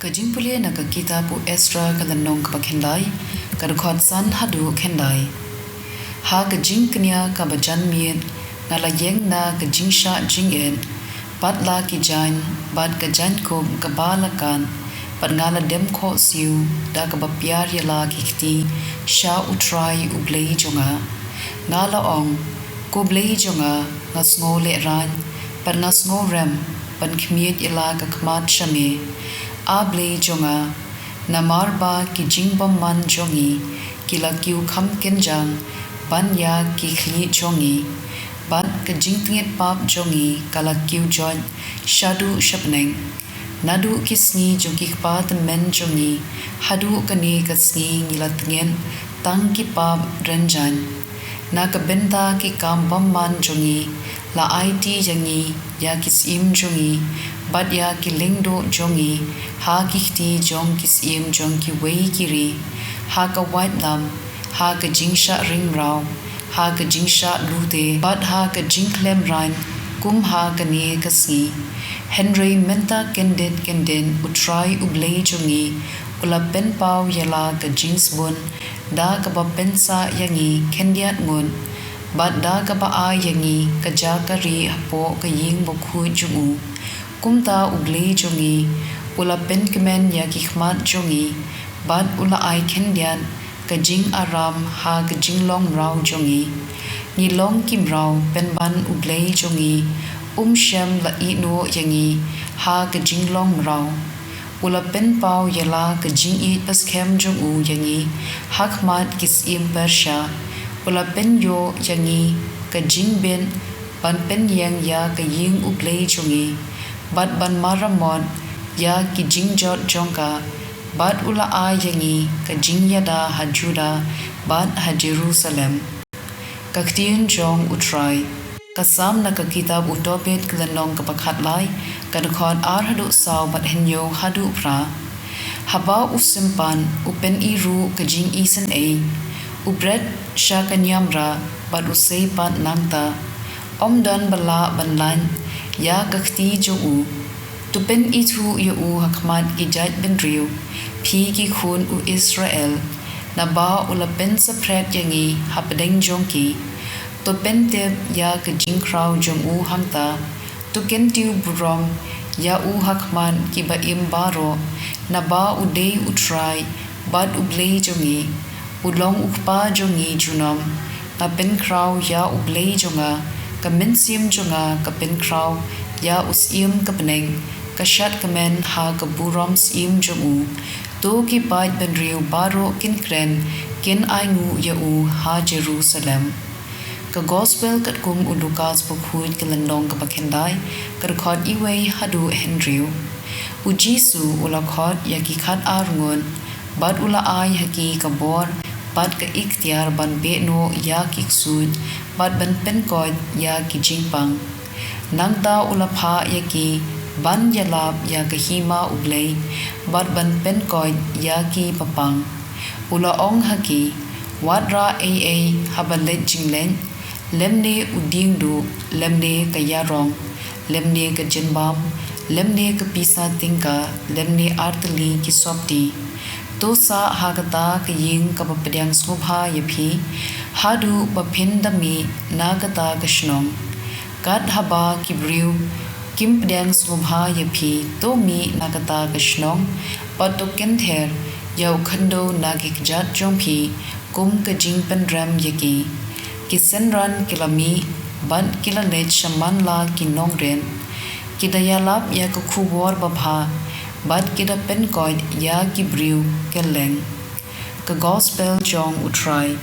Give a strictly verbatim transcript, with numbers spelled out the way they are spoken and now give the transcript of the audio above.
Ka jingpule na ka kitab u Esra ka lynnong kaba khyndai, ka dkhot san haduh khyndai. Ha ka jingkñia kaba janmiet, nga la ïeng na ka jingshah jingit, bad la ki jaiñ, bad ka jaiñkup kaba la kat, bad nga la dem khohsiew, da kaba piar ïa la ki kti, sha U Trai U Blei jong nga. Nga la ong, Ko Blei jong nga, nga sngew lehraiñ, bad nga sngew rem, ban khmied ïa la ka khmat sha me. A Blei jong nga, namar ba ki jingbymman jong ngi, ki la kiew kham kynjang, ban ïa ki khlieh jong ngi. Bad ka jingtngit pap jong ngi, ka la kiew joit, shaduh sha bneng. Naduh ki sngi jong ki kpa tymmen jong ngi, haduh kane ka sngi ngi la tngit, tang ki pap rynjaiñ. Na ka bynta ki kam bymman jong ngi, la aiti ïa ngi, ïa ki syiem jong ngi, bad ïa ki lyngdoh jong ngi, ha ki kti jong ki syiem jong kiwei ki ri, ha ka waitlam, ha ka jingshah ring mraw, ha ka jingshah lute, bad ha ka jingkhlem raiñ, kum ha kane ka sngi. Hynrei mynta kyndit kyndit U Trai U Blei jong ngi, u la pynpaw ïa la ka jingsbun, da kaba pynsah ïa ngi khyndiat ngut, bad da kaba ai ïa ngi ka jaka rieh hapoh ka ïing bakhuid jong u. Kumta U Blei jong ngi, u la pynkmen ïa ki khmat jong ngi, bad u la ai khyndiat, ka jingaram ha ka jinglong mraw jong ngi. Ngi long ki mraw pynban U Blei jong ngi, um shym la ïehnoh ïa ngi, ha ka jinglong mraw. U la pynpaw ïa la ka jingïeit paskhem jong u ïa ngi, ha khmat ki syiem Persia. U la pynïoh ïa ngi, ka jingbit, ban pynïeng ïa ka ïing U Blei jong ngi. Bad ban maramot, ïa ki jingjot jong ka. Bad u la ai ïa ngi, ka jingïada ha Juda, bad ha Jerusalem. Ka ktien jong U Trai. Ka Salm na ka kitab u Tobit ka lynnong kaba khatlai, ka dkhot ar haduh saw bad hynñiew haduh phra. Haba u sympat, u pyni ruh ka jingisynei. U bret sha ka niamra, bad u sei pat nangta. Ym don ba lah ban lait, ïa ka kti jong u. To pynithuh ïa u ha khmat ki jaitbynriew, phi ki khun u Israel, naba u la pynsaphriang ïa ngi hapdeng jong ki. To pyntip ïa ka jingkhraw jong u hangta, to kyntiew burom ïa u ha khmat kiba im baroh, naba u dei U Trai, bad U Blei jong ngi, u long u kpa jong ngi junom. Nga pynkhraw ïa U Blei jong nga, ka mynsiem jong nga ka pynkhraw ïa u Syiem ka bneng, ka shad kmen ha ka burom syiem jong u. To ki paid bynriew baroh kin kren, kin ainguh ïa u ha Jerusalem. Ka Gospel katkum u Lukas bakhuid ka lynnong kaba khyndai, ka dkhot iwei haduh hynriew. U Jisu u la khot ïa ki khat ar ngut, bad u la ai ha ki ka bor, bad ka iktiar ban beh noh ïa ki ksuid, bad ban pynkoit ïa ki jingpang. Nangta u la phah ïa ki, ban ïalap ïa ka hima U Blei, bad ban pynkoit ïa ki bapang. U la ong ha ki, wat rah ei ei haba leit jingleit, lymne u dieng duh, lymne ka ïarong, lymne ka jingbam, lymne ka pisa tyngka, lymne artylli ki sopti. To sah ha kata ka ïing kaba pdiang sngewbha ïa phi, haduh ba phin da mih na kata ka shnong. Kat haba ki briew kim pdiang sngewbha ïa phi, to mih na kata ka shnong, bad to kynther ïa u khyndew na ki kjat jong phi, kum ka jingpynrem ïa ki. Ki synran ki la mih, bad ki la leit sha man la ki nongrit. Ki da ïalap ïa ka khubor babha, bad ki da pynkoit ïa ki briew kylleng. Ka Gospel jong U Trai.